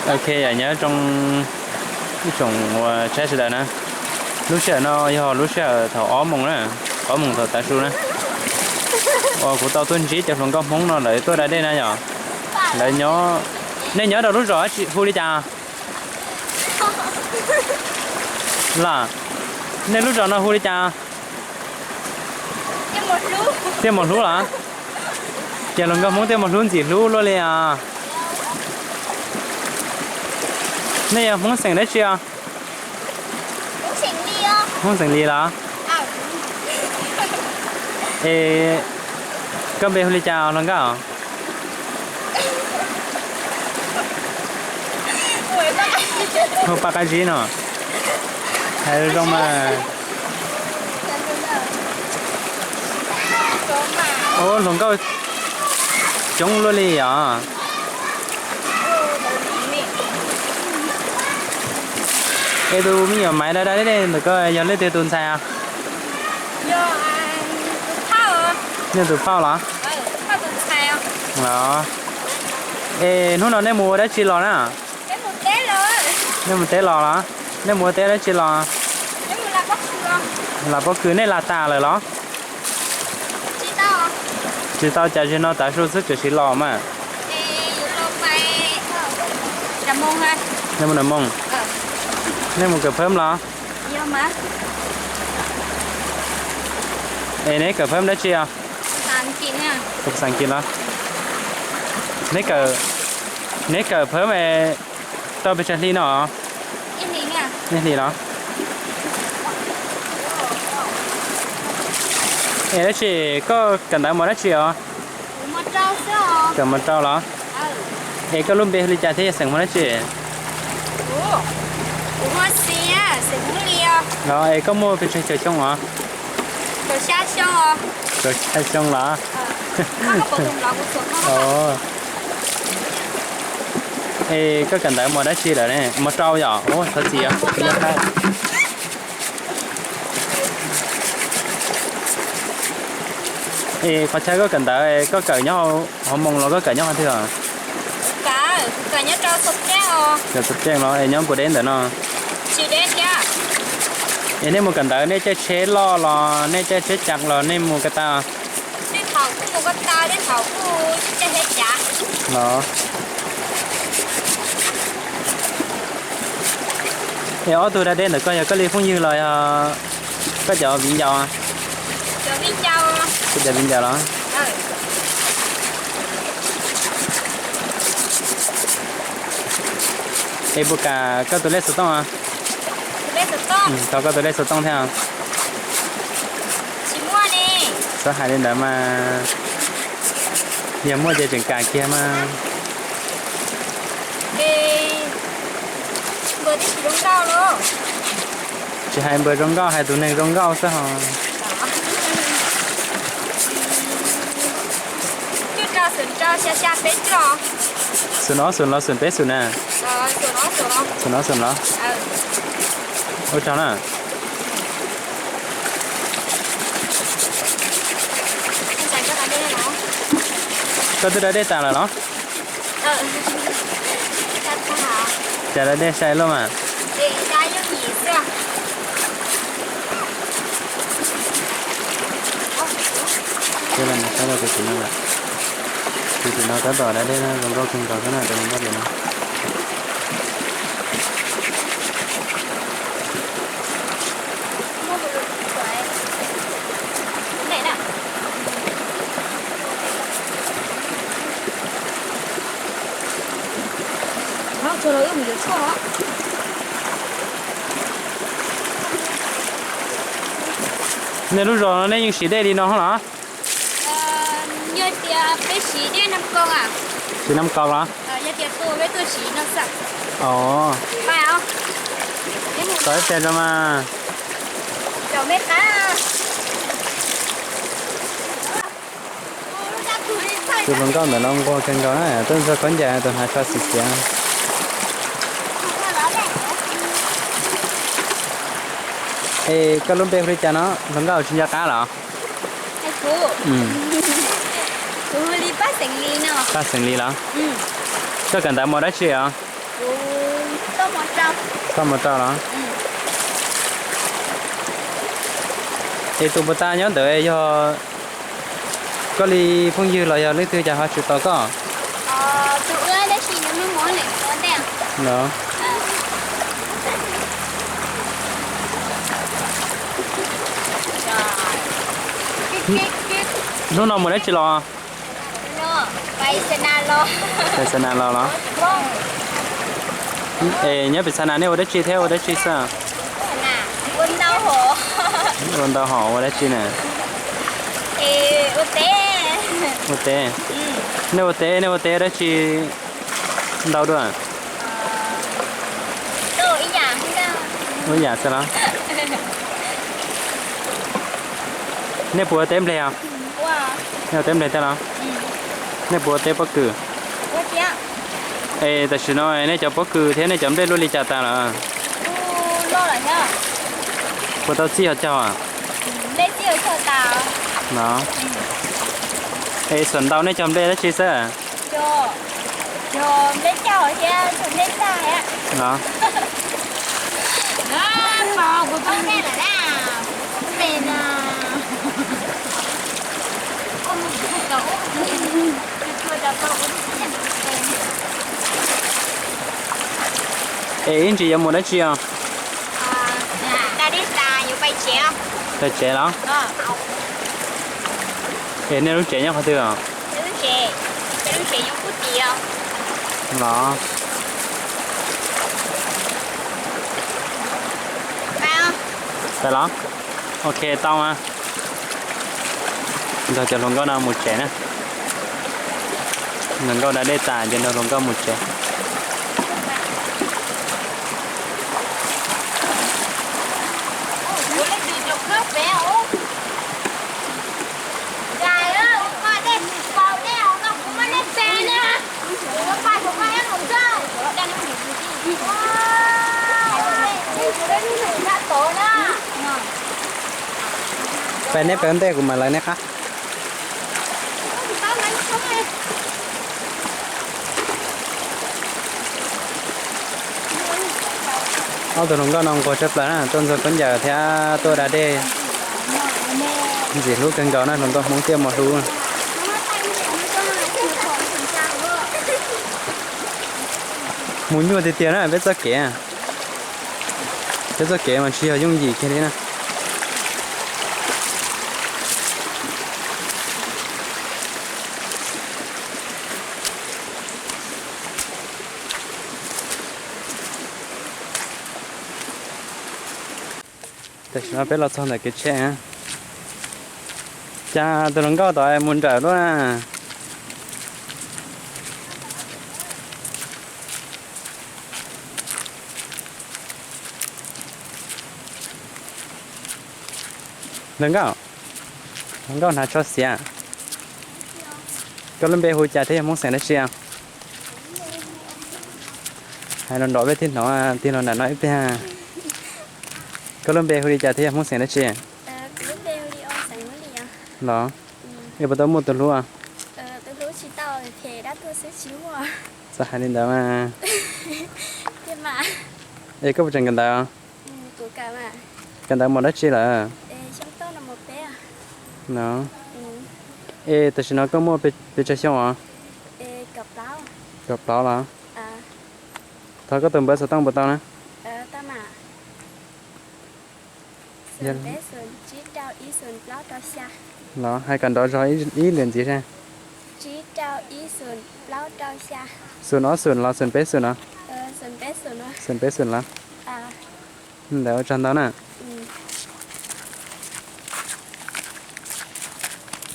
Ok, yam nyob zoo ib tsoom uas saib sawv daws na. Lub sij hawm no yog lub sij hawm thaum ob moos na, ob moos thaum tav su na, uas kuv tau tuaj ntsib cov hluas nkauj Hmoob no lawv tuaj da dej na yom. Lawv nyob, nej nyob rau lub zos hu li cas? Los, nej lub zos no hu li cas? Tiaj Mos Hlub los? Ces hluas nkauj Hmoob Tiaj Mos Hlub ntxim hlub luaj li os. Nej yog Hmoob xeem dab tsi os? Hmoob xeem Lis los? Es koj npe hu li cas hluas nkauj? Hu Paj Qab Zib no. Hais zoo mas. Ub, hluas nkauj coob luaj li os. Es tus me nyuam maiv da da dej ntawm ko yog leej twg tus ntxhais? Nej tus phauj los? Es hnub no nej mus ua dab tsi los na? Nej mus teb los los? Nej mus ua teb dab tsi los? Lam pob kws nej lam tas lawm los? Tsis tau, cas zaum no tav su xwb tseem siv los mas. Nej mus nram Moos? Nej mus kawm phab los? Es neb kawm phab dab tsi os? Kawm phab Xas Kiv los? Neb kawm phab tau pes tsawg hli no? Ib hlis los? Es dab tsi, koj kawm ntawv mos dab tsi os? Kawm mos rau los? Es koj lub npe hu li cas thiab yog xeem Hmoob dab tsi? Los es koj muaj pes tsawg caug xyoo os? Kaum xya xyoo los? Es koj kawm ntawv mos dab tsi lawm ne? Mos rau yom? Ub, thov txim os. Es qhov chaw koj kawm ntawv koj kawm nyob hauv Moos los koj kawm nyob qhov twg? Kawm Txos Keej los es nyob puas deb ntawm no? Es nej mus kawm ntawv nej caij tsheb loj los nej caij tsheb cas los nej mus ko taw? Los, es ob tug da dej ntawm koj yog koj li phooj ywg los yog koj cov viv ncaus? Koj cov viv ncaus los? Es puas kam koj tus lej xov tooj? Thov koj tus lej xov tooj thiab. Txhob hais li ntawd mas, yog muaj ces tseem kam kiag mas. Tsis hais npawg zoo nkauj, hais tus neeg zoo nkauj xwb hos. Xum no xum los xum peb xum na. Xum no xum los. Ua tsaug na. Koj twb da dej tas lawm los? Cas da dej sai luaj mas. Tus tim no tab tom da dej zoo nkauj kawg nkaus xwb na, tus hluas nkauj tim no. Nej lub zos no nej yeej siv dej li no los? Siv Nam Kaus los? Os, tau ib pliag tso mas. Tus hluas nkauj ntawm no nquag kawg nkaus na, tuaj ntxuag khaub ncaws tus hnav tsho xiv xiav. Es koj lub npe hu li cas no hluas nkauj, tsis nco qab los? Paj Xeem Lis los? Koj kawm ntawv mos dab tsi os? Txoj hmo rau los? Es tus puas tas nyob ntawd yog koj li phooj ywg los yog leej twg cas ho tsis tos koj? Hnub no mus dab tsi los? Pais xa nas los los? Es nyob pem xa nas nej ua dab tsi thiab ua dab tsi xwb? Ua ntau hom ua dab tsi na? Ua teb. Nej ua teb, nej ua teb dab tsi ntau dua? Ua ib yam xwb los? Nej puas ua teb nplej os? Nej ua teb nplej thiab los? Nej puas ua teb pob kws? Es tam sim no nej cov pob kws thiab nej cov nplej luaj li cas tas lawm? Puas tau txij ho caug? No. Es xam ntau nej cog nplej dab tsi xwb? No. Es ib ntsis yuav mus dab tsi os? Pais tsev los? Es nej lub tsev nyob qhov twg os? Los? Pais los? Ok, tau mas. Nrog cov hluas nkauj no mus tsev na. Hluas nkauj da dej tas ces nrog hluas nkauj mus tsev. Peb neb peb ntej kuv mam lawv neb qab. Ob tug hluas nkauj no nquag tshaj plaws na, tuaj ntxuag khaub ncaws thiab tuaj da dej. Ntxim hlub kawg nkaus na, hluas nkauj Hmoob tiaj muaj hlub. Mus nyuaj tiag tiag na peb txoj kev. Peb txoj kev mas tsis yog yooj yim kiag li na. Tam sim no peb los txog ntawm kev tsheb. Cas tus hluas nkauj tod mus nrawm luaj na. Hluas nkauj, hluas nkauj hnav tsho xiav. Koj lub npe hu cas thiab yog Hmoob xeem dab tsi? Hais los nrov peb thiaj hnov, tig los nram no ib pliag. Koj lub npe hu li cas thiab yog Hmoob xeem dab tsi? Los, es puas tau muaj tus hlub? Txawm hais li ntawd mas. Es koj puas tseem kawm ntawv? Kawm ntawv mos dab tsi lawm? No. Es tam sim no koj muaj pes tsawg xyoo os? Kaum plaub los? Thov koj tus npawb xov tooj puas tau na? Los hais kom nrov zog ib lwm ntxiv seb. Xoom ob xoom los xoom peb xoom los? Xoom peb xoom los. Ntawd ua tsaug ntau na.